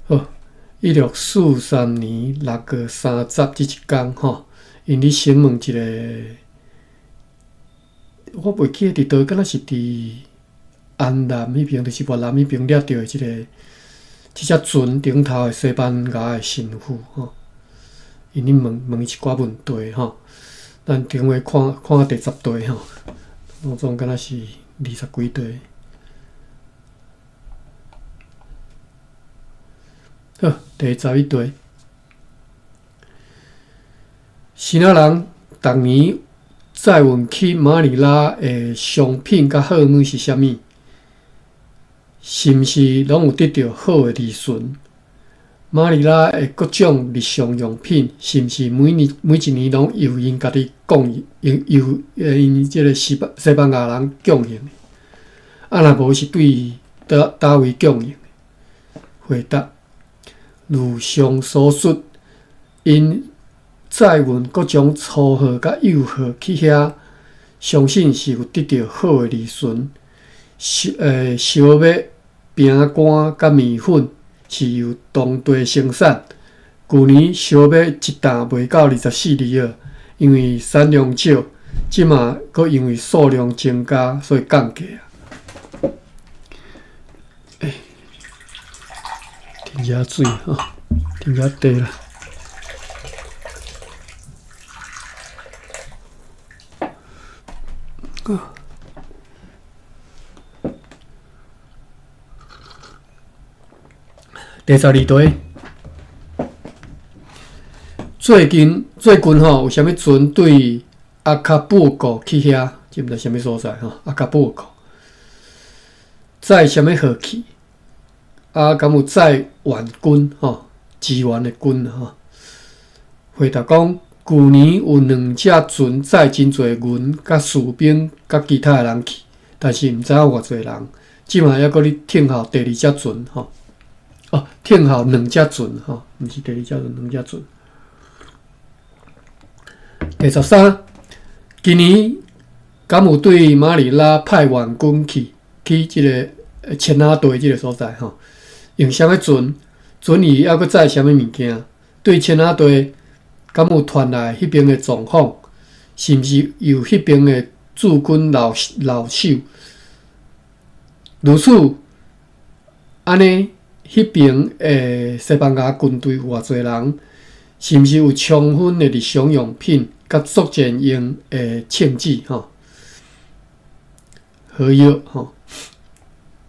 好，1643年6月30這一工吼，𪜶咧審問一個，我袂記得佇佗，敢若是佇安南彼爿，就是越南彼爿掠著的這個這隻船頂頭的西班牙的神父吼，𪜶咧問問伊一寡問題吼，咱頂回看看第十題吼，攏總敢若是二十幾題。好，第十一題，支那人逐年載運去馬尼拉的商品佮貨物是啥物？是毋是攏有得著好的利潤？馬尼拉的各種日常用品是毋是每年每一年攏由𪜶家己供應，由𪜶這個西班牙人供應？啊，若無是對佗位供應？回答。如上所述，𪜶載運各種粗貨佮幼貨去遐，相信是有得著好的利潤。燒肉、餅乾佮麵粉是由當地生產。舊年燒肉一擔賣到24里爾，因為產量少，這馬閣因為數量增加，所以降價。欸，添遮水吼，添遮茶啦。第十二題，最近最近吼有啥物船對阿卡布爾去遐？這毋知啥物所在吼，阿卡布爾載啥物貨去？啊，敢有載援軍吼，支援的軍吼？回答講，舊年有兩隻船載真濟銀佮士兵佮其他的人去，但是毋知影有偌濟人。這馬猶閣咧聽候第二隻船吼。哦，聽候兩隻船吼，毋是第二隻船，兩隻船。第十三，今年敢有對馬尼拉派援軍去去這個千阿地這個所在吼？用啥物船？船裡猶閣載啥物物件？對千阿地敢有傳來彼爿的狀況？是毋是由彼爿的駐軍留留守？如此，按呢？彼爿的西班牙軍隊有偌濟人？是毋是有充分的日常用品佮作戰用的銃子？吼，火藥吼，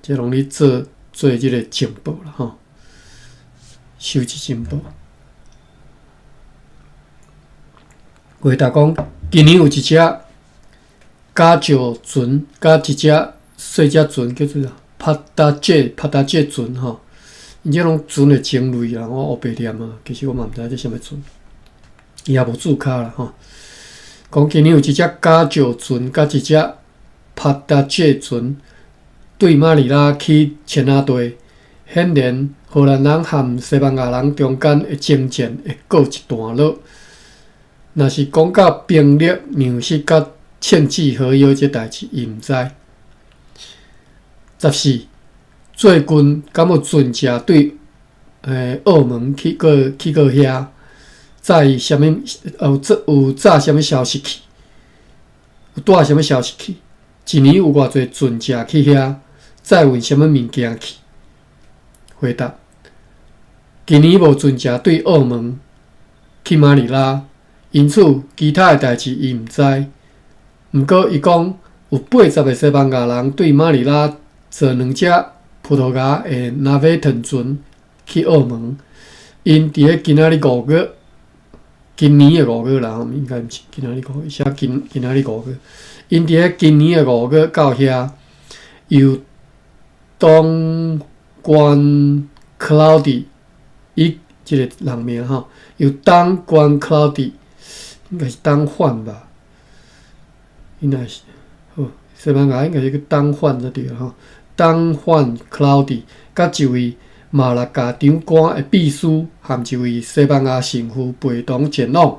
這攏咧做做這個情報啦吼，收集情報。回答講，今年有一隻加石船，佮一隻細隻船，叫做啥？帕達這帕達這船吼。𪜶這攏船的種類啦，我烏白念啊，其實我嘛毋知影這啥物船，伊也無註腳啦吼。講今年有一隻加石船，佮一隻帕達這船對馬尼拉去千阿地，顯然荷蘭人和西班牙人中間的爭戰會告一段落。若是講到兵力、糧食佮銃子火藥這代誌，伊毋知。十四。最近敢有船隻對澳門去過去過遐，載啥物有有載啥物消息去？有帶啥物消息去？一年有偌濟船隻去遐，載運啥物物件去？回答：今年無船隻對澳門去馬尼拉，因此其他的代誌伊毋知。毋過伊講有80個西班牙人對馬尼拉坐兩隻葡萄牙的拿飛騰船去澳門，𪜶佇咧今仔日五月，今年的五月啦，應該毋是今仔日五月，寫今今仔日五月。𪜶佇咧今年的五月到遐，由東關克勞迪，伊這個人名吼，由東關克勞迪，應該是東范吧？應該是，好，西班牙應該是叫東范才對吼。東范克勞迪，佮一位馬六甲長官的秘書，含一位西班牙神父陪同前往，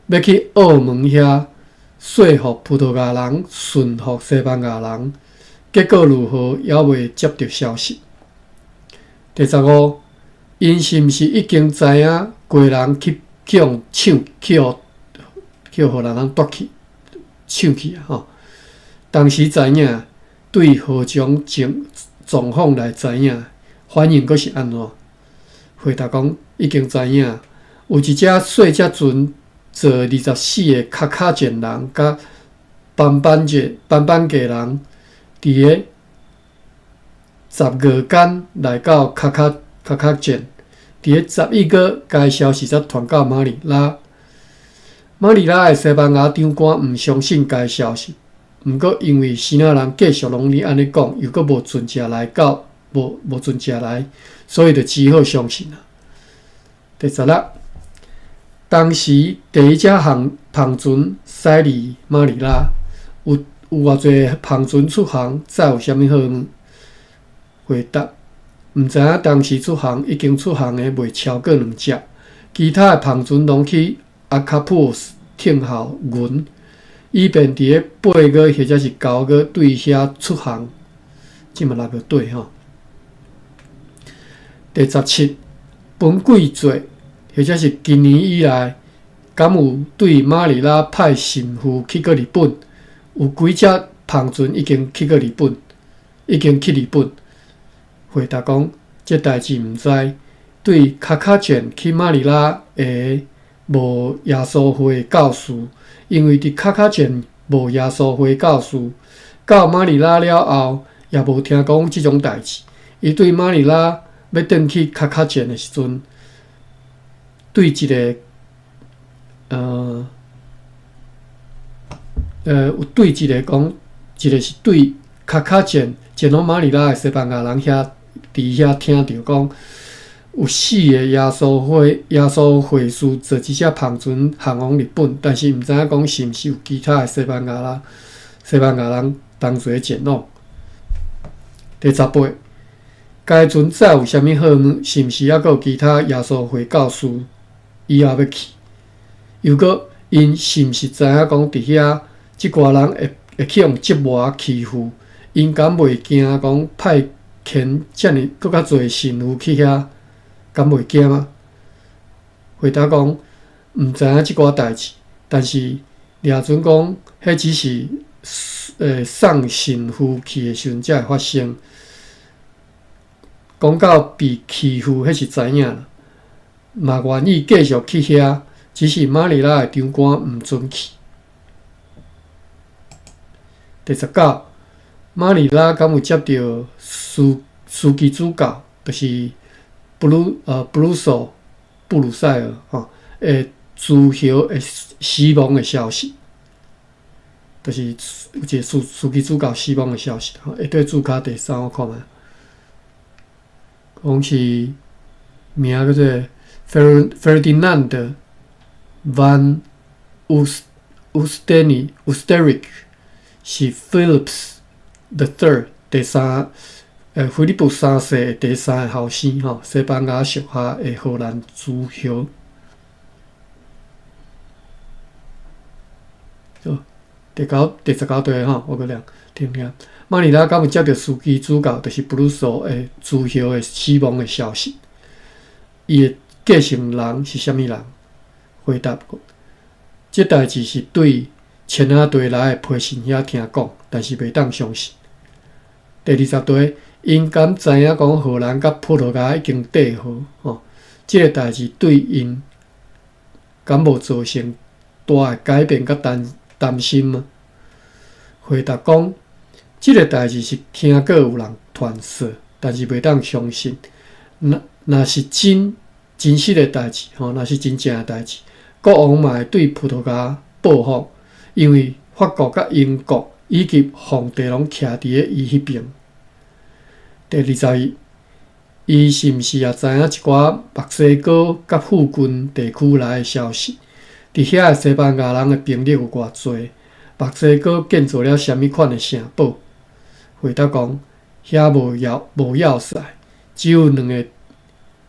欲去澳門遐說服葡萄牙人順服西班牙人，結果如何，猶未接著消息。第十五，𪜶是毋是已經知影家人去去予搶去予去予荷蘭人奪去搶去啊？吼，當時知影對何種狀狀況來知影，反應閣是按怎？回答講已經知影，有一隻細隻船坐24個卡卡簡人佮班班者班班格人，佇咧10月間來到卡卡卡卡簡，佇咧11月，該消息才傳到馬尼拉。馬尼拉的西班牙長官毋相信該消息，毋過因為支那人繼續攏咧按呢講，又閣無船隻來到，無無船隻來，所以就只好相信啦。第十六，當時第一隻航帆船駛離馬尼拉，有有偌濟帆船出航，載有啥物貨物？回答：毋知影當時出航已經出航的袂超過兩隻，其他的帆船攏去阿卡普斯等候銀，以便佇咧8月或者是9月對遐出航。這嘛六個對吼。第十七，本季節或者是今年以來，敢有對馬尼拉派神父去過日本？有幾隻帆船已經去過日本？已經去日本？回答講，這代誌毋知。對卡卡簡去馬尼拉的無耶穌會教士，因為佇卡卡簡無耶穌會教士，到馬尼拉了後，也無聽講這種代誌。伊對馬尼拉欲轉去卡卡簡的時陣，對一个呃呃，有對一个講，一个是對卡卡簡前往馬尼拉的西班牙人遐，佇遐聽著講，有四个耶穌會耶穌會士坐一隻帆船航往日本，但是毋知影講是毋是有其他的西班牙人西班牙人同齊前往。第十八，該船載有啥物貨物？是毋是猶閣有其他耶穌會教士以後欲去？又閣𪜶是毋是知影講佇遐這寡人會會去予折磨欺負？𪜶敢袂驚講派遣遮爾閣較濟神父去遐，敢袂驚嗎？回答講，毋知影這寡代誌，但是掠準講，彼只是送神父去的時陣才會發生。講到被欺負，彼是知影，嘛願意繼續去遐，只是馬尼拉的長官毋准去。第十九，馬尼拉敢有接著司司機主教，就是布魯呃布魯索布魯塞爾吼的諸侯的死亡的消息，就是有一个司司機主教死亡的消息吼，會對註卡第三我看覓，講是名叫做 Ferdinand van Oosteni Oosterik，是 Philips the Third 第三，菲利普三世的第三个後生吼，西班牙屬下的荷蘭諸侯。好，第九、第十九題吼，我閣念聽聽。馬尼拉敢有接著司機主教，就是布魯索的諸侯的死亡的消息？伊的繼承人是啥物人？回答：這代誌是對千仔地來的批信遐聽講，但是袂當相信。第二十題，𪜶敢知影講荷蘭佮葡萄牙已經締和？吼，這个代誌對𪜶敢無造成大的改變佮擔擔心嗎？回答講，這个代誌是聽過有人傳說，但是袂當相信。若若是真真實的代誌，吼，若是真正的代誌，國王嘛會對葡萄牙報復，因為法國佮英國以及皇帝攏徛佇咧伊彼邊。第二十一，伊是毋是也知影一寡墨西哥佮附近地區來的消息？佇遐的西班牙人的兵力有偌濟？墨西哥建造了啥物款的城堡？回答講，遐無要無要塞，只有兩个，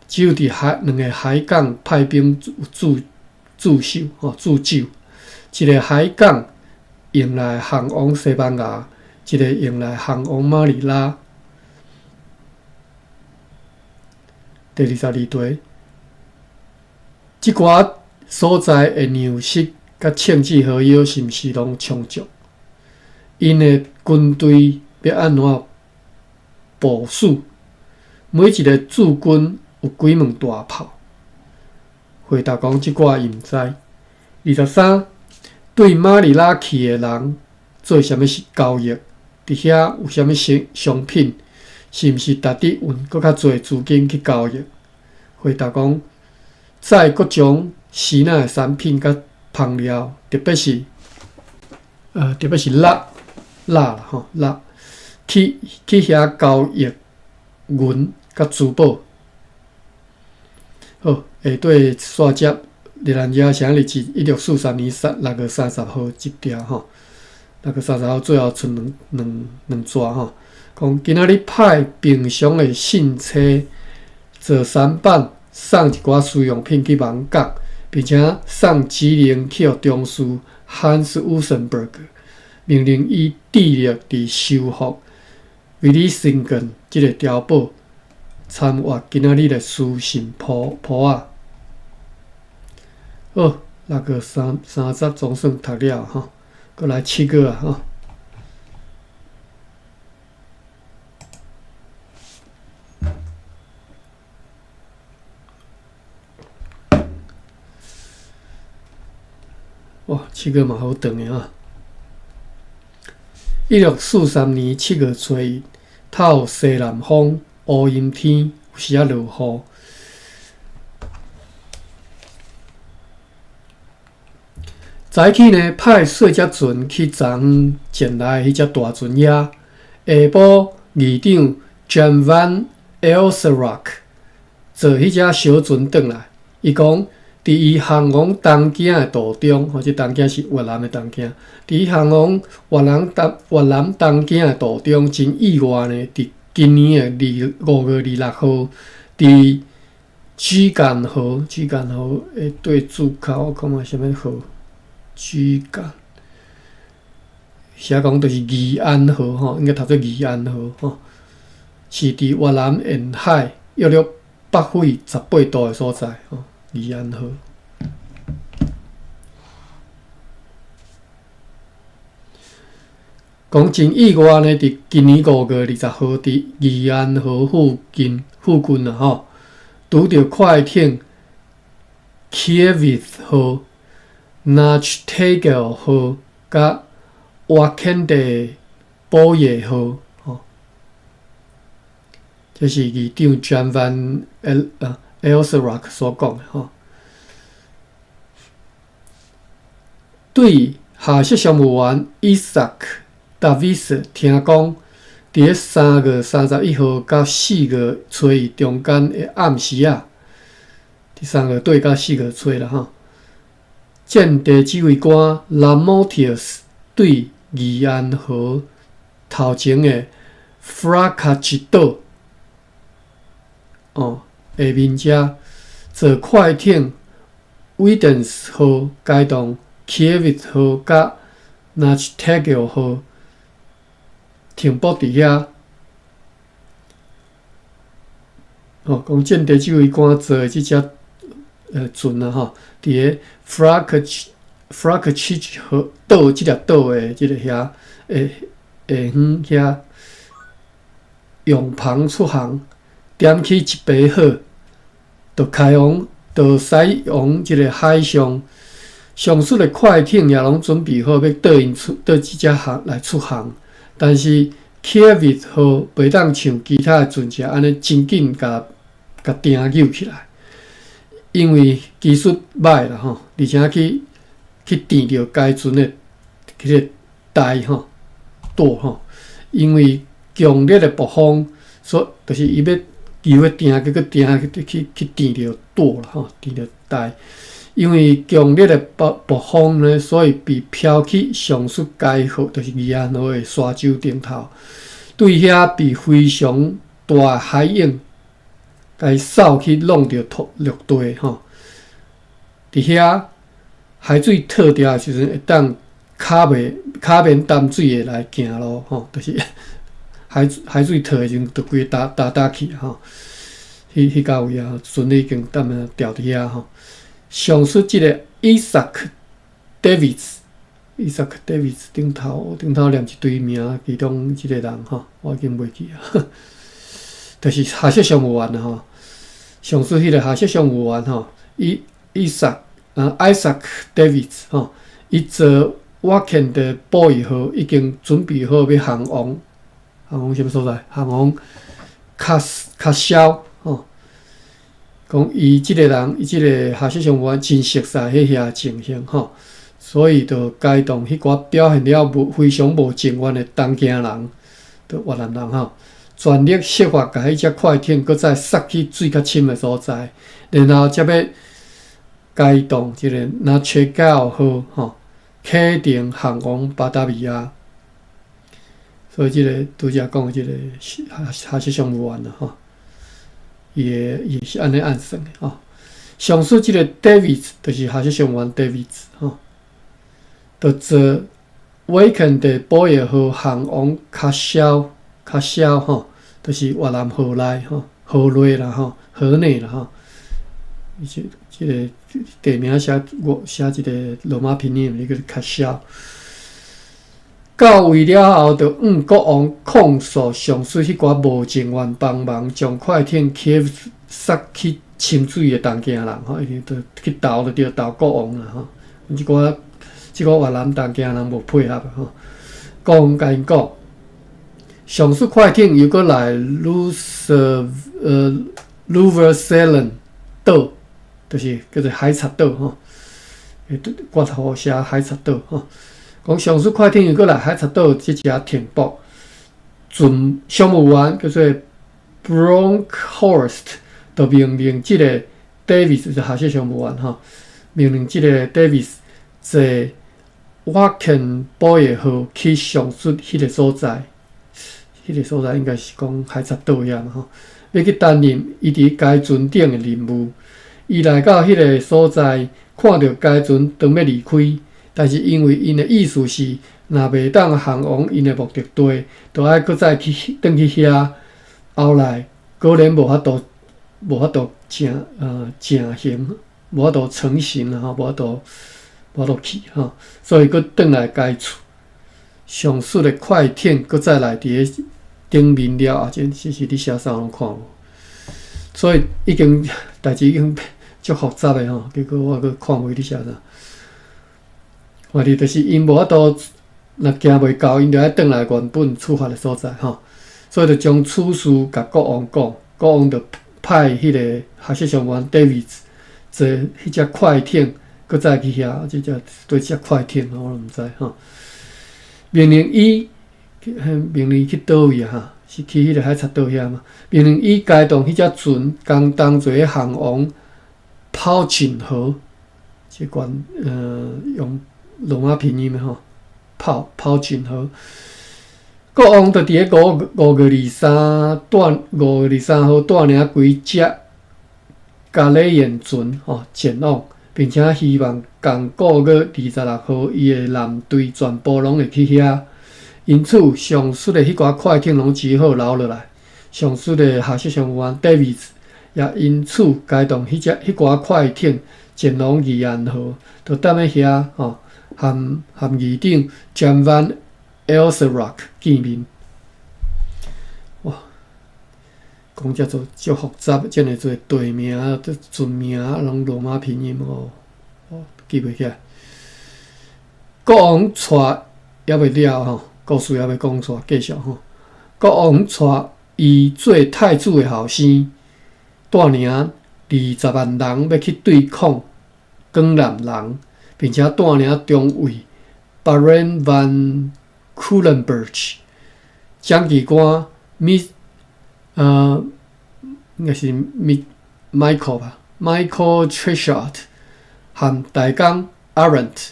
只有佇海兩个海港派兵駐駐守吼駐守。一个海港用來航往西班牙，一个用來航往馬尼拉。第22題，這寡所在的糧食佮銃子火藥是毋是攏充足？𪜶的軍隊欲按怎部署？每一個駐軍有幾門大炮？回答講，這寡伊毋知。23，對馬尼拉去的人做啥物交易？佇遐有啥物商品？是毋是值得運閣較濟資金去交易？回答講，載各種支那的產品佮香料，特別是蠟蠟啦吼蠟，去遐交易銀佮珠寶。好，下底煞接熱蘭遮啥日子？1643年6月30號這條吼，六月三十號最後賰兩逝吼。講今仔日派平常的信差坐舢板送一寡私用品去網港，並且送指令去予中士 Hans Osenberg，命令伊致力佇收復 Vlissingen 這個碉堡，參閱今仔日的書信簿簿仔。好，六月三十總算讀了吼，閣來7月啊吼。哇，七月嘛好長的啊！1643年7月初一，透西南風，烏陰天，有時仔落雨。早起呢，派細隻船去昨昏前來彼隻大船遐。下晡，議長 Jan van Elserock 坐彼隻小船轉來。伊講，佇伊航往東京的途中，吼，這東京是越南的東京。佇伊航往越南東京的途中，真意外呢，佇今年的5月26號，佇莒干河，莒干河的對注口，我看覓啥物河？莒干，寫講就是義安河吼，應該讀做義安河吼，是佇越南沿海約略北緯18度的所在吼，義安河。講真意外呢，佇今年5月20號，佇義安河附近啊吼，拄著快艇 Kievit 號、Nachtigal 號佮瓦肯德寶夜號吼，這是議長 Jan van Elserock 所講的吼。對下屬商務員 Isaac Davis 聽講，佇咧3月31號到4月初一中間的暗時仔，佇3月底到4月初啦吼。戰地指揮官 Lamotius 對義安河頭前的 Fracaci 島哦下面遮坐快艇 Widens 號偕同 Kievit 號佮 Nachtigal 號停泊佇遐。吼，講戰地指揮官坐的這隻船啊吼，佇个 Fracaci 河島這粒島的這个遐下下方遐用帆出航，點起一把火，就開往，就駛往這个海上。上述的快艇也攏準備好欲綴𪜶出，綴這隻航來出航，但是 Kievit 號袂當像其他的船隻按呢真緊共共碇扭起來，因為技術䆀啦吼，而且去碇著該船的彼個舵吼舵吼，因為強烈的暴風，所就是伊欲游欲碇，結果碇去碇著舵啦吼，碇著舵。因為強烈的暴風呢，所以被飄去上述該河，就是義安河的沙洲頂頭，對遐被非常大的海湧共掃去弄著土陸地吼。佇遐海水退掉的時陣，會當跤免擔水的來行路吼，就是海水退的時陣，就規个焦焦去吼。彼彼位啊，船已經踮啊牢佇遐吼。上述這个 Isaac Davids，Isaac Davids 頂頭念一堆名，其中這个人吼，我已經袂記啊，就是下雪商務員吼。上述彼个下雪商務員吼，伊 Isaac 啊 Isaac Davids 吼，伊坐瓦肯的保育號已經準備好欲航往，航往啥物所在？航往卡卡肖吼。講伊這个人，伊這个下雪商務員真熟悉彼遐情形吼，所以就開動彼寡表現了無非常無情願的東京人，就越南人吼，全力設法共彼隻快艇閣再殺去水較深的所在，然後才欲開動這个拿切高號吼，啟程航往巴達維亞。所以這个拄才講的這个下下雪商務員啦吼，伊是按呢按算的吼。上述這个 Davids 就是下雪商務員 Davids 吼，就坐威肯的保育號航往卡肖卡肖吼，就是越南河內吼，河內啦吼，河內啦吼。伊這這个地名寫我寫這个羅馬拼音，伊叫做卡肖。到位了後，就向國王控訴上述彼寡無情願幫忙將快艇去殺去深水的東京人吼，伊就去投就對，投國王啦吼。這寡這個越南東京人無配合吼，國王共𪜶講，上述快艇又閣來魯瑟魯沃塞倫島，就是叫做海賊島吼，括號寫海賊島吼。講上述快艇又閣來海賊島這隻停泊，船商務員叫做 Bronkhorst，就命令這個 Davis 就是下雪商務員吼，命令這個 Davis 坐瓦肯保育號去上述彼個所在，彼個所在應該是講海賊島遐嘛吼，欲去擔任伊佇該船頂的任務。伊來到彼個所在，看著該船當欲離開，但是因為𪜶的意思是，若袂當航往𪜶的目的地，就愛閣再去轉去遐。後來果然無法度成行，無法度成行啦吼，無法度去吼，所以閣轉來該處。上述的快艇閣再來佇咧頂面了後，這這是你寫啥攏看無？所以已經代誌已經足複雜的吼，結果我閣看無你寫啥。反正就是𪜶無法度，若行袂到，𪜶就愛轉來原本出發的所在吼。所以就將此事共國王講，國王就派彼个下雪商員 Davids 坐彼隻快艇，閣再去遐，這隻對隻快艇我毋知吼。命令伊去佗位啊？哈，是去彼个海賊島遐嘛？命令伊開動彼隻船，共同齊航往泡錦河，這關用羅馬拼音的吼，泡錦河。國王就佇咧5月23號帶領幾隻加里燕船吼前往，並且希望仝個月26號伊的艦隊全部攏會去遐。因此，上述的彼寡快艇攏只好留落來。上述的下雪商務員 Davids 也因此開動彼寡快艇前往義安號，就踮咧遐吼，和議長 Jan van Elserock 見面。哇，講遮做足複雜，遮爾濟地名、船名，攏羅馬拼音哦，記袂起來。國王帶猶未了吼，故事猶未講煞，繼續吼。國王帶伊做太子的後生，帶領20萬人欲去對抗江南人，並且帶領中尉 Baron van Kuilenburch 掌旗官米應該是米 Michael 吧，Michael Trechard 和大工 Arendt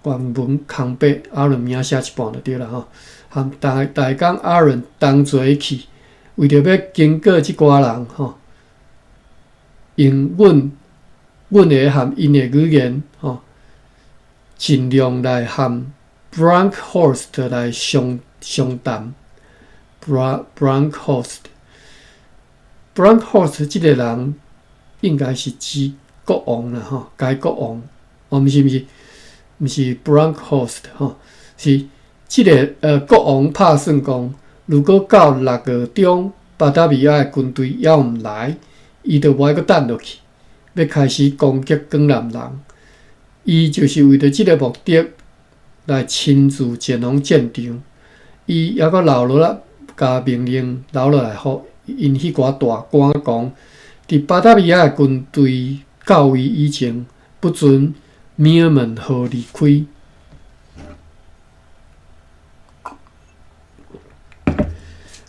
原文空白，Arendt 名寫一半就對啦吼。和大工 Arendt 同齊去，為著欲警告這寡人吼，用阮的和𪜶的語言吼，盡量來和 Bronkhorst 來相談。Bronkhorst Bronkhorst 這个人應該是指國王啦，吼，該國王，哦，毋是毋是，毋是 Bronkhorst 吼，是這个國王拍算講，如果到六月中巴達維亞的軍隊猶毋來，伊就無愛閣等落去，欲開始攻擊江南人。伊就是為著這个目的來親自前往戰場。伊猶閣留落來，共命令留落來，予𪜶彼寡大官講，佇巴達維亞的軍隊到位以前，不准米爾門號離開。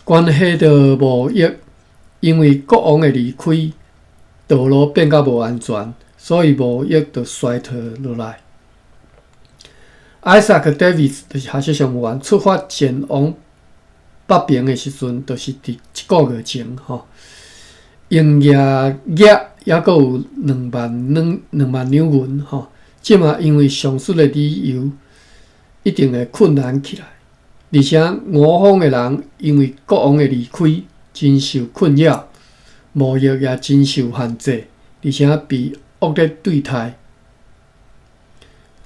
關係著貿易，因為國王的離開，道路變甲無安全，所以貿易就衰退落來。Isaac Davies 就是下雪商務員出發前往北平的時陣，就是佇一個月前吼，營業額猶閣有兩萬兩銀吼。這馬因為上述的理由，一定會困難起來。而且吳方的人因為國王的離開，真受困擾，貿易也真受限制，而且被惡劣對待。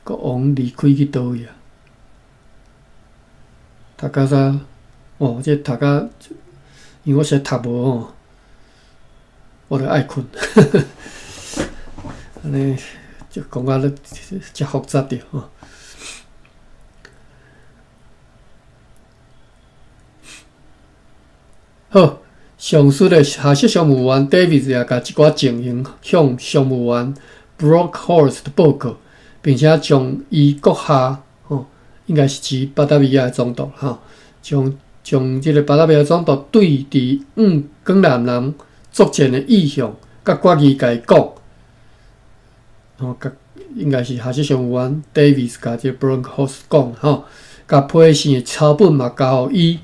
國王離開去佗位啊？讀甲啥？哦，這讀甲，因為我實在讀無吼，我著愛睏。按呢就講甲咧遮複雜著吼。好，上述的下設商務員 Davies 也共這寡情形向商務員 Bronkhorst 報告，並且將伊閣下吼，應該是指巴達維亞的總督吼，將將這个巴達維亞總督對佇江南人作戰的意向佮決議共伊講，吼，共應該是下設商務員 Davies 共這个 Bronkhorst 講吼，共批信的抄本嘛交予伊。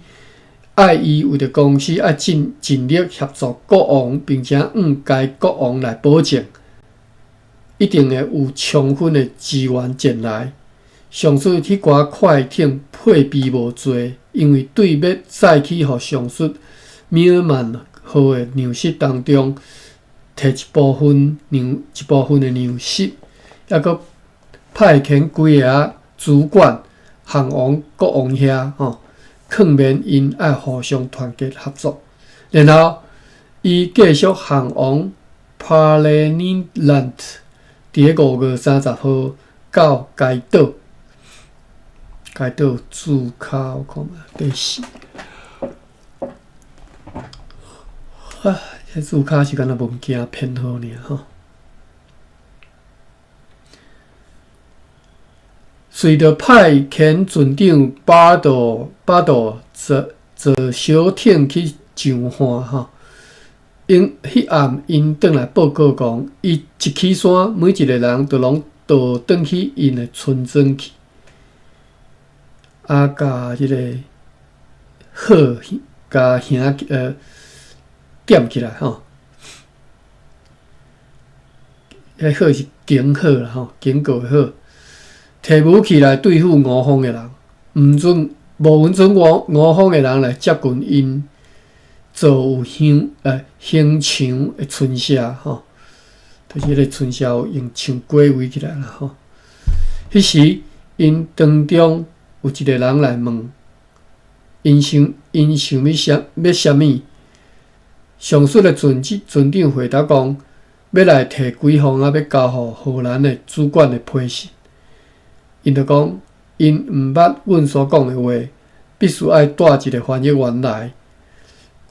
愛伊為著公司愛盡盡力協助國王，並且向該國王來保證，一定會有充分的資源前來。上述彼寡快艇配備無濟，因為對欲載去予上述米爾曼號的糧食當中，提一部分糧一部分的糧食，猶閣派遣幾个主管向往國王遐吼。勸勉𪜶愛互相團結合作，然後伊繼續航往 Parlenieland，佇咧5月30號到該島。該島註卡我看覓第四。啊，這註卡是敢若文件編號爾吼。隨著派遣船長巴道巴道坐坐小艇去上岸吼，𪜶彼暗𪜶轉來報告講，伊一起山，每一个人就攏倒轉去𪜶的村莊去，啊，共這个火共燃點起來吼。彼火是警火啦吼，警告的火。提武器來對付吳方的人，毋准無允准吳吳方的人來接近𪜶做有香香牆的村舍吼，就是彼个村舍有用牆裹圍起來啦吼。彼時，𪜶當中有一个人來問，𪜶想𪜶想欲啥欲啥物？上述的船長船長回答講，欲來提幾封仔，欲交予荷蘭的主管的批信。𪜶就講，𪜶毋捌阮所講的話，必須愛帶一个翻譯員來。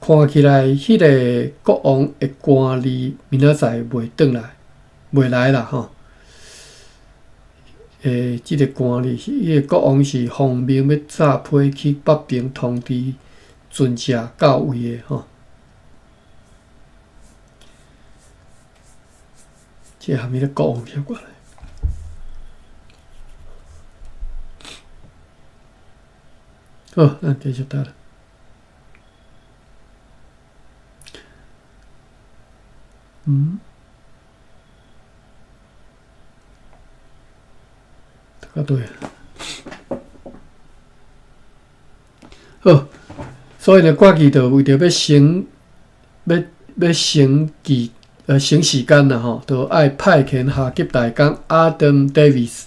看起來，彼个國王的官吏明仔載袂轉來，袂來啦吼。這个官吏，彼个國王是奉命欲早批去北平通知船隻到位的吼。這和彼个國王有關。好，咱繼續讀啦。讀到佗位。好，所以呢，決議就為著欲成欲欲省期省時間啦吼，就愛派遣下級大工 Adam Davis，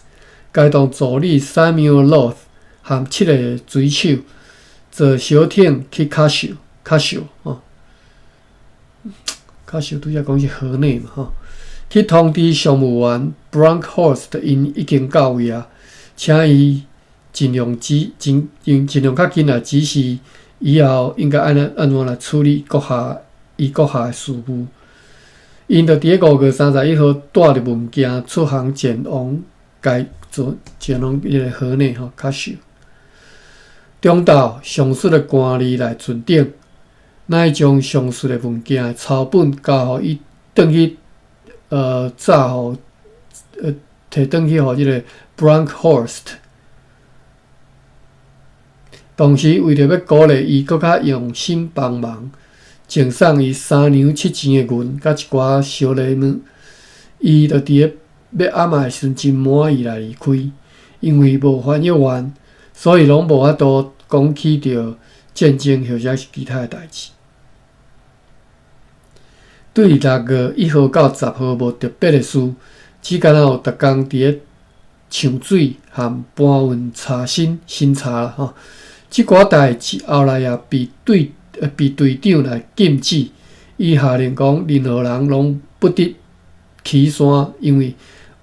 偕同助理 Samuel Roth 含七个水手，坐小艇去卡壽卡壽吼。卡壽拄才講是河內嘛吼，去通知商務員 Bronkhorst 𪜶已經到位啊，請伊盡量指盡盡量較緊來指示以後應該按怎來處理閣下伊閣下的事務。𪜶就佇咧5月31號帶著物件出航前往該前往彼个河內吼卡壽。中晝上述的官吏來船頂，乃將上述的文件的抄本交予伊轉去，早予提轉去予這个 Bronkhorst。同時為著欲鼓勵伊閣較用心幫忙，贈送伊3兩7錢的銀，佮一寡小禮物。伊就佇咧欲暗的時陣真滿意來離開，因為無翻譯員，所以攏無法度講起著戰爭或者是其他的代誌。對6月1號到10號無特別的事，只干焦有逐工佇咧搶水和搬運茶新新茶啦吼。這寡代誌後來也被隊長來禁止，伊下令講任何人攏不得起山，因為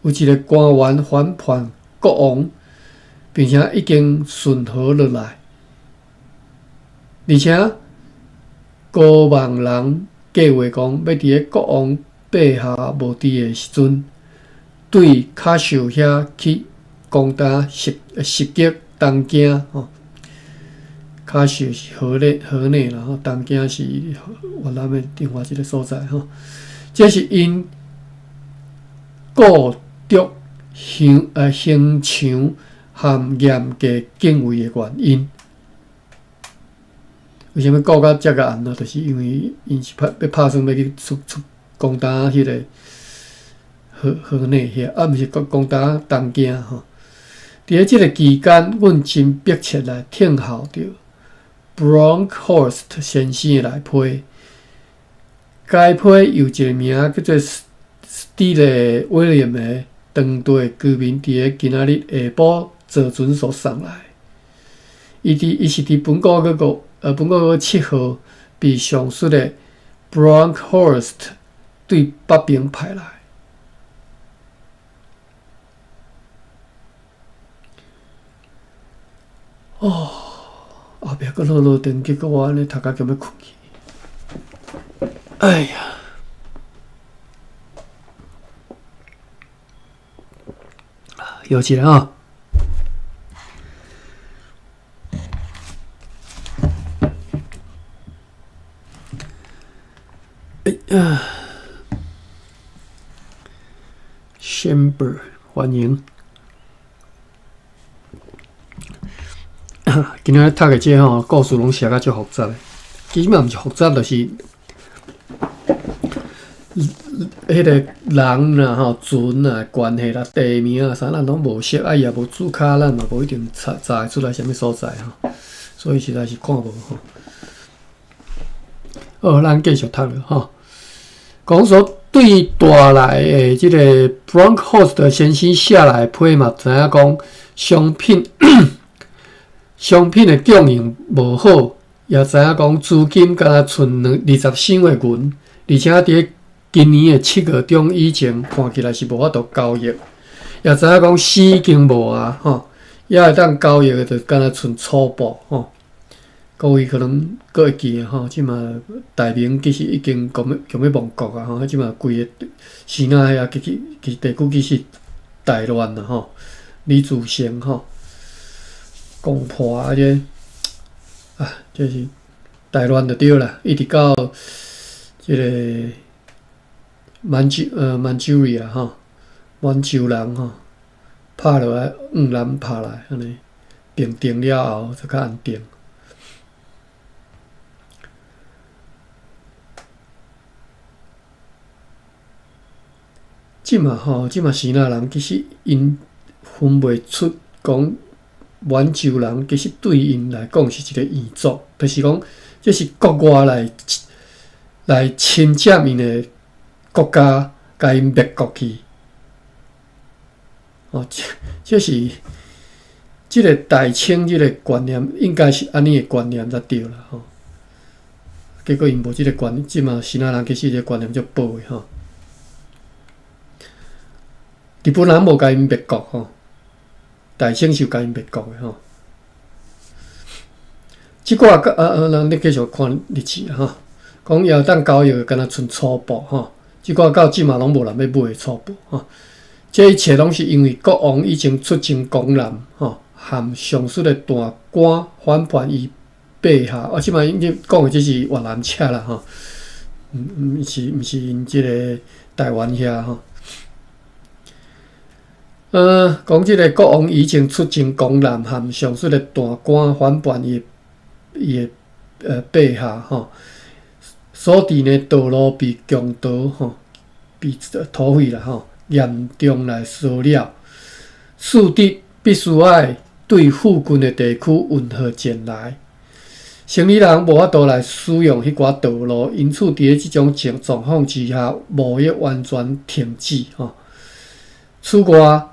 有一个官員反叛國王，並且已經順河落來，而且高望人計劃講欲佇咧國王陛下無佇的時陣，對卡壽遐去攻打襲擊東京吼。卡壽是河內啦吼，東京是越南的另外一个所在吼。這是𪜶顧著城牆和嚴格警衛的原因。為啥物顧甲遮個嚴呢？就是因為𪜶是拍欲拍算欲去出攻打彼个河內遐，啊，毋是攻打東京吼。佇咧這个期間，阮真迫切來聽候著 Bronkhorst 先生的來批。該批有一个名叫做史蒂勒威廉的當地居民，佇咧今仔日下晡坐船所送來。伊是佇本個月7號被上述的 Bronkhorst 對北邊派來。哦，後壁閣落落長，結果我按呢讀甲強欲睏去。哎呀！休一下啊！哎呀，Chamber 歡迎。今仔日讀的這吼故事攏寫甲足複雜的，其實嘛毋是複雜，就是彼个人啦吼、船啊、關係啦、地名啊啥，咱攏無熟，啊伊也無註卡，咱嘛無一定查會出來啥物所在吼，所以實在是看無吼。好，咱繼續讀落吼。講說對帶來的這个 Bronkhorst 先生寫來的批嘛，知影講商品的供應無好，也知影講資金敢若賰20箱的銀，而且佇咧今年的7月中以前，看起來是無法度交易，也知影講死已經無啊，吼，也會當交易的就敢若賰粗布，吼。各位可能閣會記得吼，這馬大明其實已經強欲亡國啊，吼，這馬規个支那遐其實地區其實大亂啦，吼，李自成吼，攻破啊這啊，這是大亂就對啦，一直到這个滿洲吼，滿洲人吼，拍落來，越南拍來，按呢平定了後才較安定。這馬吼，這馬支那人其實𪜶分袂出講滿洲人，其實對𪜶來講是一个異族，就是講這是國外來來侵佔𪜶的國家，共𪜶滅國去。哦，這是這个大清這个觀念，應該是按呢的觀念才對啦吼。結果𪜶無這个觀念，這馬支那人其實這个觀念足薄的吼。日本人無共𪜶滅國吼，大清是有共𪜶滅國的吼。這寡啊啊，咱你繼續看日誌吼，講會當交易的敢若賰粗布吼，這寡到這馬攏無人欲買粗布吼。這一切攏是因為國王已經出征攻南吼，和上述的大官反叛伊陛下。啊，這馬你講的這是越南車啦吼，毋是𪜶這个台灣遐吼。講這个國王已經出征攻南，和上述的大官反叛伊的陛下吼，所致呢道路被強盜吼，被土匪啦吼，嚴重來騷擾，使得必須愛對附近的地區運貨前來。生理人無法度來使用彼寡道路，因此佇咧這種狀況之下，貿易完全停止吼。此外，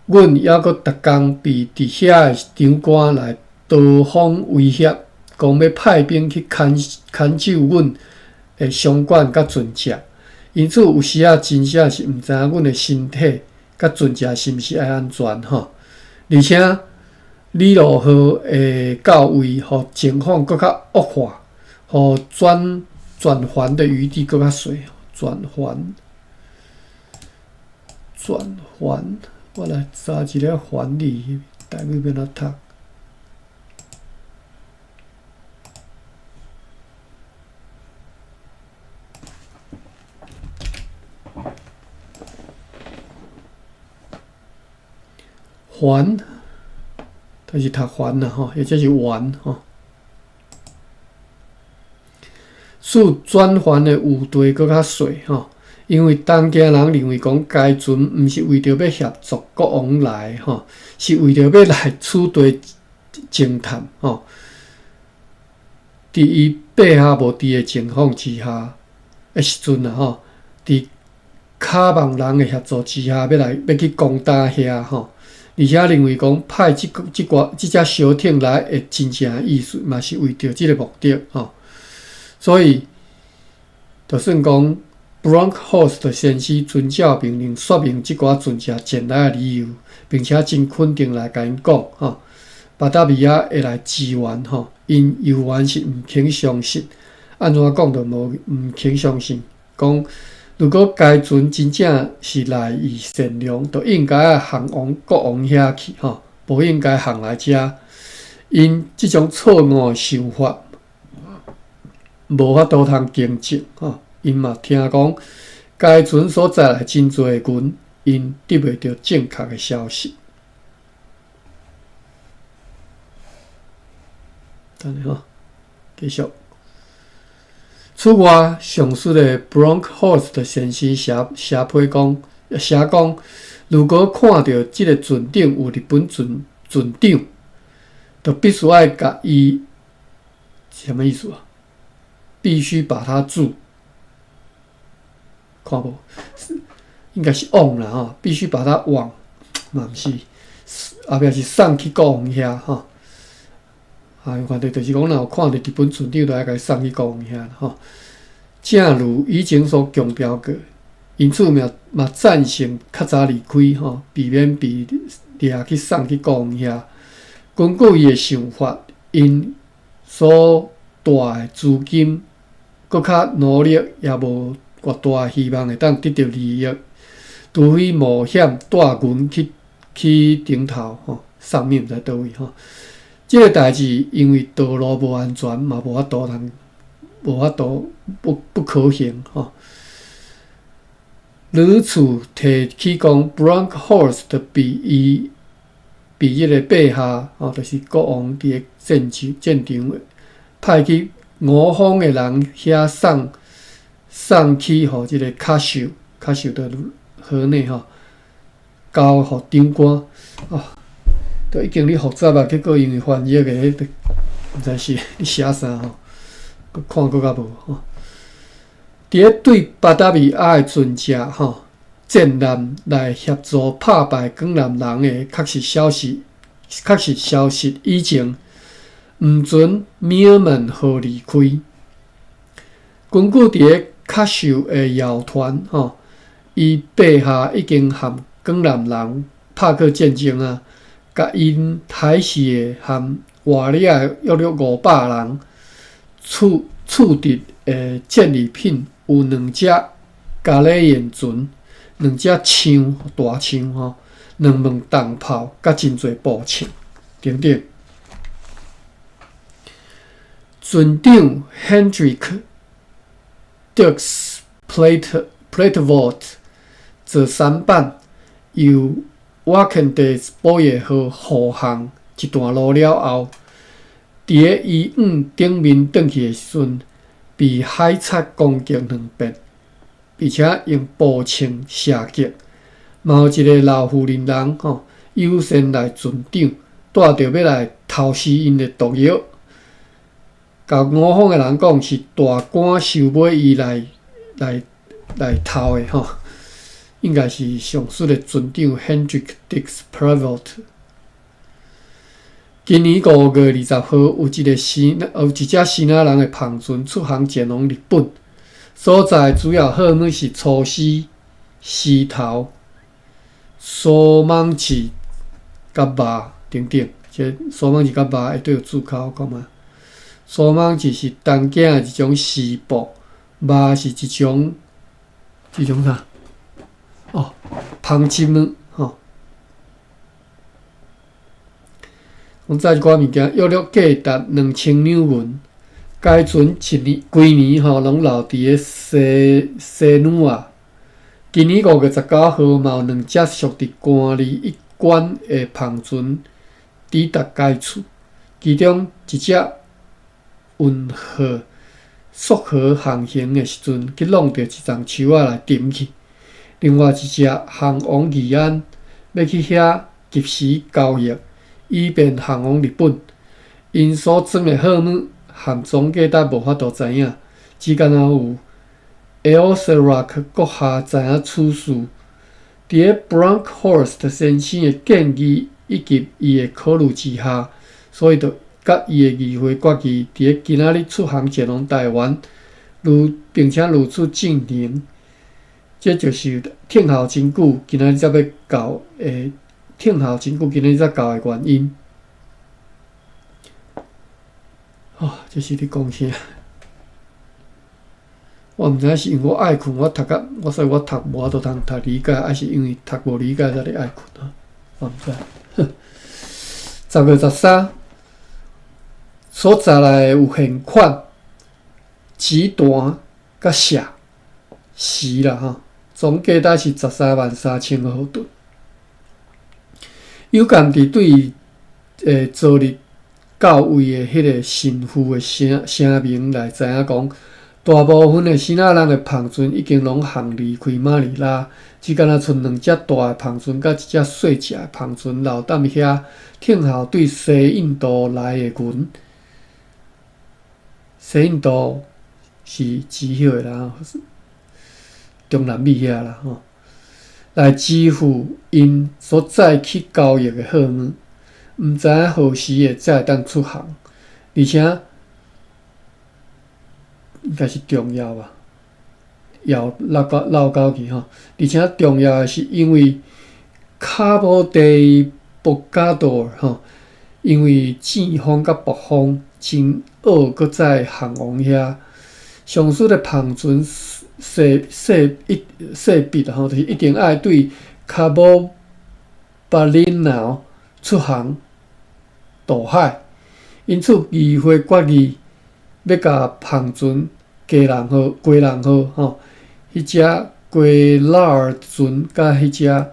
阮猶閣逐工被佇遐的長官來多方威脅，講欲派兵去牽制阮的商館佮船隻。因此有時仔真正是毋知影阮的身體佮船隻是毋是愛安全吼。而且尼羅河的到位，予情況閣較惡化，予轉圜的餘地閣較細。轉圜，轉圜，我來查一个圜字，台語欲按怎讀？圜，就是讀還啦吼，或者是還吼。使轉圜的餘地閣較細吼，因為東京人認為講該船毋是為著欲協助國王來吼，是為著欲來此地偵探吼。佇伊陛下無佇的情況之下的時陣啦吼，佇卡網人的協助之下，欲來欲去攻打遐吼。而且認為講派這個這寡這隻小艇來的真正的意思，嘛是為著這个目的吼。所以，就算講 Bronkhorst 先生遵照命令說明這寡船隻前來的理由，並且真肯定來共𪜶講吼，巴達維亞會來支援吼，𪜶猶原是毋肯相信。按怎講都無毋肯相信，講如果該船真正是來意善良，就應該愛航往國王遐去吼，無應該航來遮。𪜶這種錯誤的想法，無法度通更正吼。𪜶嘛聽講，該船所載來真濟的銀，𪜶得袂著正確的消息。等下吼，繼續。此外，上述的 Bronkhorst 先生寫批講，寫講，如果看著這个船頂有日本船長，就必須愛共伊，啥物意思啊？必須把他住，看無？應該是往啦吼，必須把他往，嘛毋是，後壁是送去國王遐吼。啊，反正就是講，若有看著日本船長，就愛共伊送去國王遐吼。正如以前所強調過，因此嘛嘛贊成較早離開吼，避免被掠去送去國王遐。根據伊的想法，𪜶所帶的資金，閣較努力，也無偌大希望會當得著利益，除非冒險帶銀去頂頭吼，上面毋知佗位吼。這个代誌因為道路無安全，嘛無法度通，無法度不可行吼。如此提起講，Bronkhorst 被伊被彼个陛下吼，就是國王佇個戰場派去五方的人遐送去，予這个卡秀卡秀的河內吼，交予長官哦。都已經咧複雜啊，結果因為翻譯的彼個，毋知是咧寫啥吼，閣看閣較無吼。佇咧對巴達維亞的船隻吼戰艦來協助拍敗江南人的確實消息，確實消息以前，毋准米爾曼號離開。根據佇咧卡受的謠傳吼，伊陛下已經和江南人拍過戰爭啊，共𪜶海死的和活掠的約略500人，處處置的戰利品有兩隻加里燕船，兩隻槍大槍吼，兩門重炮，佮真濟步槍等等。船長 Hendrik Dirksz Platelvoort 做舢板，由瓦肯德保衛號護航一段路了後，佇咧伊往頂面轉去的時陣，被海賊攻擊兩遍，並且用步槍射擊。嘛有一个老婦人人吼，優先來船長，帶著欲來偷食𪜶的毒藥。共吳方的人講是大官收買伊來來來偷的吼，應該是上述的船長 Hendrik Dirksz Platelvoort。今年5月20號，有一隻支那人的帆船出航前往日本，所載主要貨物是粗絲、絲頭、蘇網翅佮肉等等。這蘇網翅佮肉會對有註口講嘛？蘇網翅是東京的一種絲布，肉是一種一種啥？哦，紡織物吼。講載一寡物件，約略價值2000兩銀。該船一年規年吼，攏留佇咧西西努亞。今年5月19號，嘛有兩隻屬佇官吏一管的帆船抵達該處，其中一隻運河溯河航行的時陣，去挵著一叢樹仔來沉去；另外一隻航往義安，欲去遐及時交易，以便航往日本。𪜶所裝的貨物和總價值無法度知影，只干焦有 Elserac 閣下知影此事。佇咧 Bronkhorst 先生的建議以及伊的考慮之下，所以就佮伊的議會決議，佇咧今仔日出航前往台灣，如並且如此進行。這就是聽候真久，今仔日才欲到的，聽候真久，今仔日才到的原因。哦，這是咧講啥？我毋知影是因為我愛睏，我讀甲我所以我讀無法度通讀理解，抑是因為讀無理解才咧愛睏啊？我毋知。10月13，所載來有現款、集團佮錫錫啦吼，總價值是133,000荷頓。有鑑佇對昨日到位的彼个神父的聲聲明來知影講，大部分的支那人的帆船已經攏航離開馬尼拉，只干焦賰兩隻大的帆船佮一隻細隻的帆船留踮遐，聽候對西印度來的銀。西印度是指彼个啦，中南美遐啦吼，來支付𪜶所載去交易的貨物，毋知影何時會才會當出航，而且應該是重要吧，要落到落到去吼，而且重要的是因為卡波地博加多吼，因為戰風佮暴風真惡，閣再航往遐，上述的帆船勢勢一勢必吼，就是一定愛對卡波巴林納出航渡海，因此議會決議欲共帆船基隆號、基隆號吼，彼隻雞拉爾船佮彼隻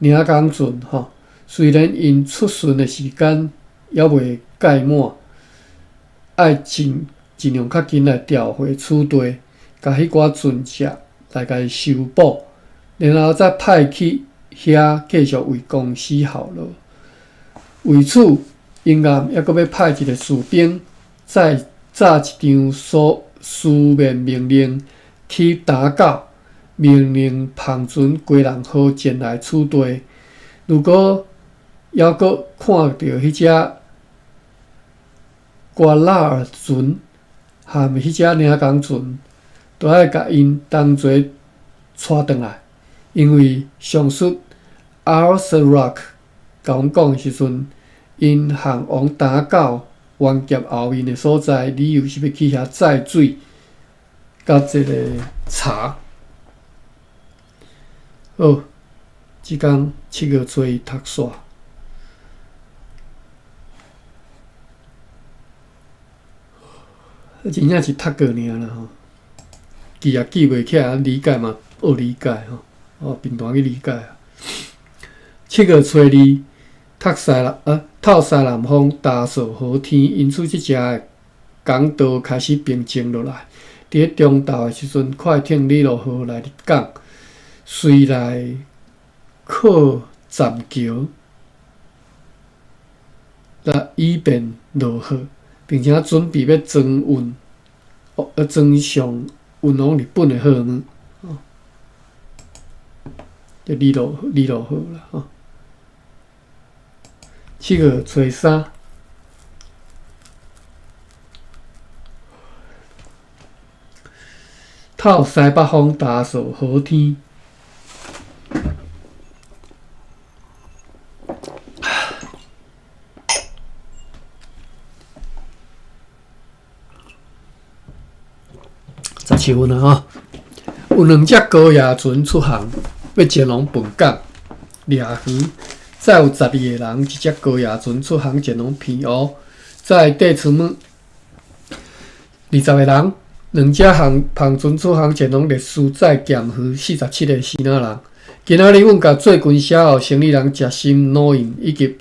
領港船吼，雖然𪜶出巡的時間猶未屆滿，愛盡盡量較緊來調回此地，共彼寡船隻來共伊修補，然後再派去遐繼續為公司效勞。為此，英暗猶閣欲派一個士兵，再紮一張書書面命令去去打狗，命令帆船基隆号前来此地。如果犹阁看著彼隻瓜拉爾船含彼隻領港船，都愛共𪜶同齊帶轉來，因為上述 Arthur Rock 共阮講的時陣，𪜶航往打狗彎夾後面的所在，理由是欲去遐載水佮這个柴。好，這工7月初一讀煞。真正是讀過爾啦吼，記也記袂起來，理解嘛學理解吼，哦，平常去理解啊。7月初二，讀西南啊，透西南風，大掃好天，因此這隻的港道開始平靜落來。佇咧中晝的時陣，快艇里羅號來入港，隨來靠棧橋，來以便落貨。並且準備欲裝運，裝上運往日本的貨物，哦，這里羅里羅號啦，吼。7月初三，透西北風，大掃好天。17分啊！吼，有兩隻高壓船出航，欲前往本港、掠魚，載有12個人，一隻高壓船出航前往澎湖，載底出門20個人，兩隻航帆船出航前往烈士，載鹹魚47個支那人。今仔日阮共最近寫予生理人食心老印以及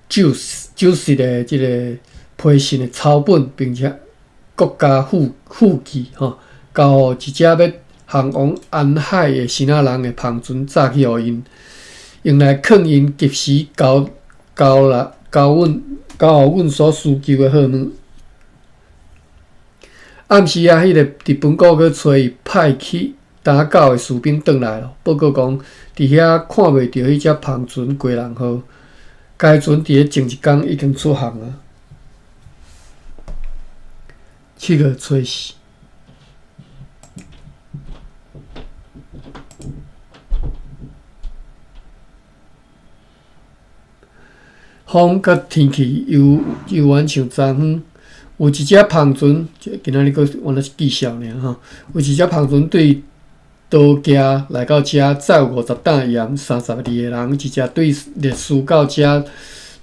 酒酒實的這个批信的抄本，並且國家附附記吼。交予一隻欲航往安海的支那人的帆船載去予𪜶，用來囥𪜶及時交交來交阮交予阮所需求的貨物。暗時仔，彼个日本國閣揣伊派去打狗的士兵轉來囉，報告講，佇遐看袂著彼隻帆船基隆號，該船佇咧前一工已經出航啊。7月初四。風佮天氣猶猶原像昨昏，有一隻帆船，今仔日閣原來是記數爾吼。有一隻帆船對刀崎來到遮，載有50擔鹽，32個人。一隻對烈士到遮，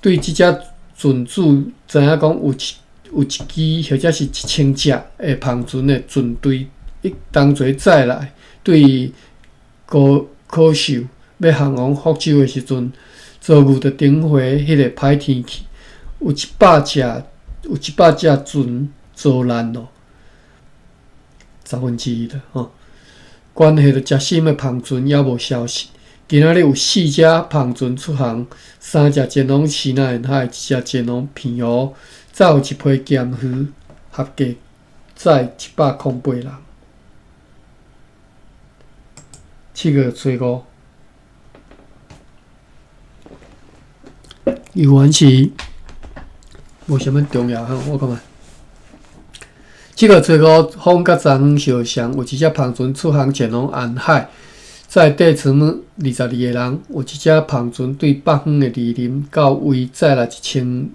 對這隻船主知影講有一有一支或者是1000隻的帆船的船隊，同齊載來對高可秀欲航往福州的時陣。遭遇著頂回彼个歹天氣，有一百隻有一百隻船遭難咯，1/10啦吼。關係著食心的帆船猶無消息。今仔日有四隻帆船出航，三隻前往西南沿海，一隻前往澎湖，再有一批鹹魚，合計載108人。7月初五。猶原是無啥物重要吼，我感覺。7月初五，風佮昨昏相像，有一隻帆船出航前往安海，載底層22個人。有一隻帆船對北方的二林到位，載來1000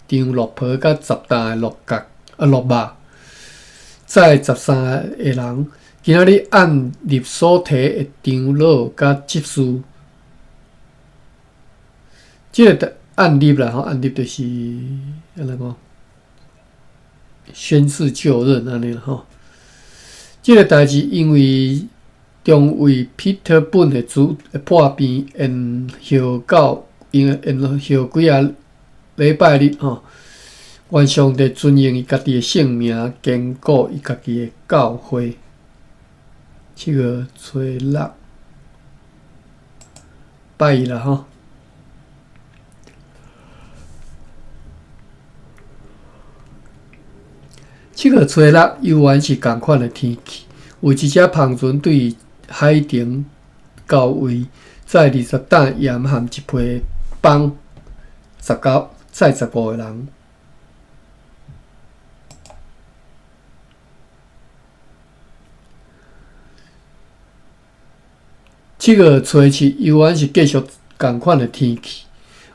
張鹿皮佮10擔的鹿角啊鹿肉，載13個人。今仔日按立所提的長老佮執事，這个按立啦吼，按立就是按怎講？宣誓就任按呢啦吼。這个代誌因為中尉彼得本的主破病延後到延延後幾仔禮拜日吼。願上帝尊榮伊家己的聖名，堅固伊家己的教會。7月初六，拜一啦吼。7月初六，猶原是仝款的天氣，有有一隻帆船對海澄到位，載20擔鹽和一批枋，19載15個人。7月初7，猶原是繼續仝款的天氣。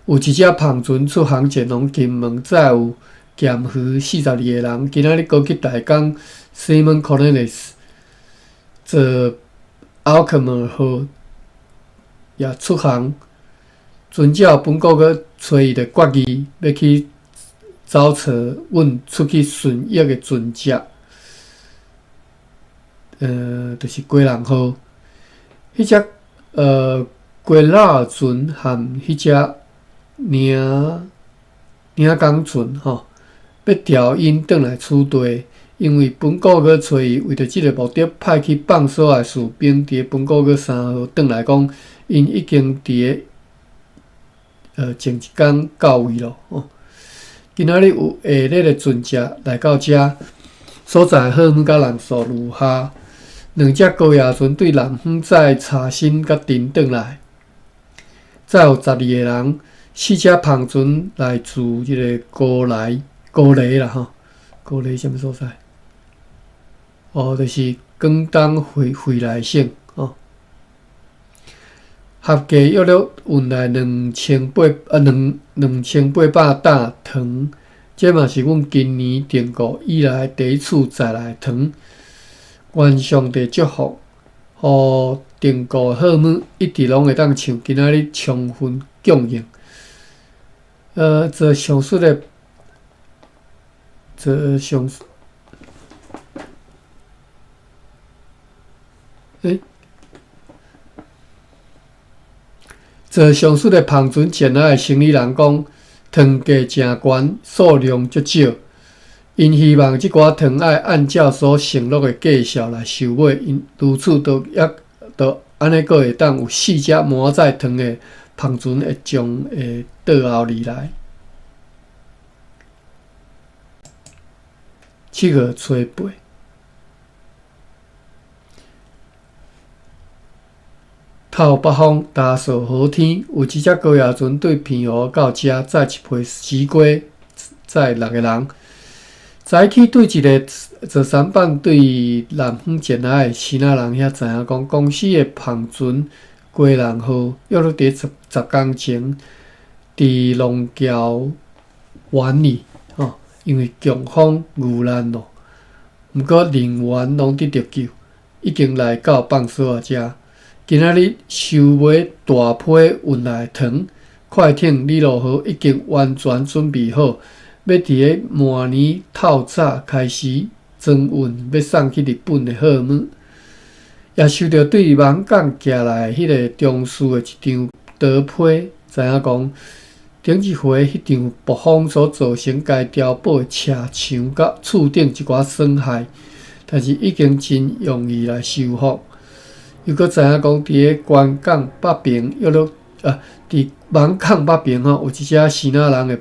有一隻帆船出航前往金門，載有鹹魚42個人。今仔日閣去台江 Simon Cornelis 坐奧克門號也出航，遵照本國閣揣伊的決議，欲去走揣阮出去順益的船隻，就是雞人號。彼隻雞老船和彼隻領領港船吼，欲調𪜶轉來此地，因為本國閣揣伊為著這个目的派去放所的士兵佇本國閣3號轉來講，𪜶已經佇个前一工到位咯。吼，今仔日有下列的船隻來到遮，所載貨物佮人數如下：兩隻高壓船對南方載茶新佮陳轉來，載有12個人；四隻帆船來自這个高麗，高麗啦吼，高麗啥物所在？哦，就是廣東惠來省吼。合計約略運來2800擔糖，這嘛是阮今年訂購以來第一次載來糖。願上帝祝福，予訂購貨物一直攏會當像今仔日充分供應。做上述的，做上述，欸，做上述的帆船前來的生理人講，糖價誠懸，數量足少。𪜶希望這寡糖愛按照所承諾的價數來收買，𪜶如此都抑都按呢，閣會當有四隻滿載糖的帆船會將會倒後而來。7月初8，透北風，大數好天，有一隻高壓船對澎湖到遮載一批西瓜，載六個人。早起對一个做舢板對南方前來的支那人遐知影講，公司的帆船雞人號約略佇十十工前佇龍橋灣裡吼，因為強風遇難咯。毋過人員攏得著救，已經來到放所仔遮。今仔日收買大批運來的糖，快艇李樂號已經完全準備好。欲佇个明年透早開始裝運，欲送去日本的貨物，也收著對網港寄來彼个中書的一張刀批，知影講頂一回彼場暴風所造成該碉堡的斜牆佮厝頂一寡損害，但是已經真容易來修復。又閣知影講，佇个關港北爿約略佇網港北爿吼，有一隻支那人的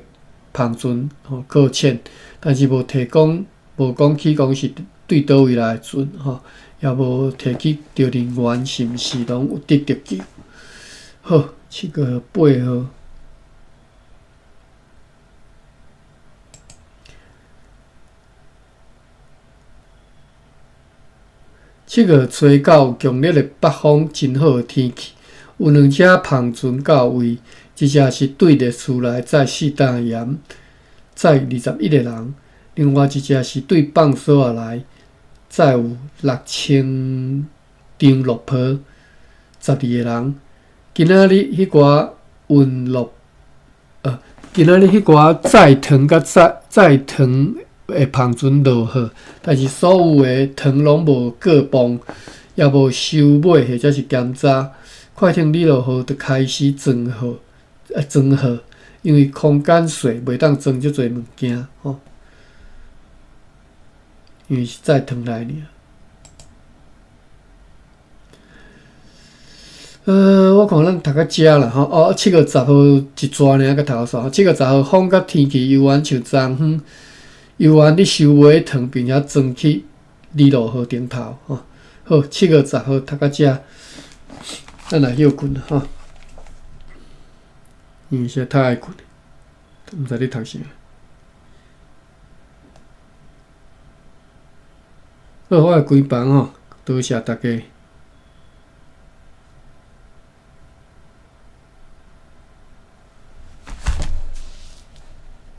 帆船吼擱淺，但是無提講，無講起講是對佗位來的船吼，也無提起著人員是毋是攏有得著救。好，7月8號，7月初9強烈的北風，真好的天氣，有兩隻帆船到位。一隻是對麗斯來載4擔鹽，載21個人；另外一隻是對放所仔來載有6000張落皮，12個人。今仔日彼寡運落，今仔日彼寡載糖佮載載糖的帆船落貨，但是所有的糖攏無過磅，也無收買或者是檢查。快艇李樂號就開始裝貨。裝貨，因為空間細，袂當裝遮濟物件吼。因為是載糖來爾。我看咱讀到遮啦吼。哦，7月10號一逝爾閣讀到煞。7月10號風佮天氣猶原像昨昏，猶原咧收買糖，並且裝去李樂號頂頭吼。好，好，7月10號讀到遮，咱來歇睏吼。因為實在太愛睏，毋知咧讀啥。好，我來關房吼，多謝大家。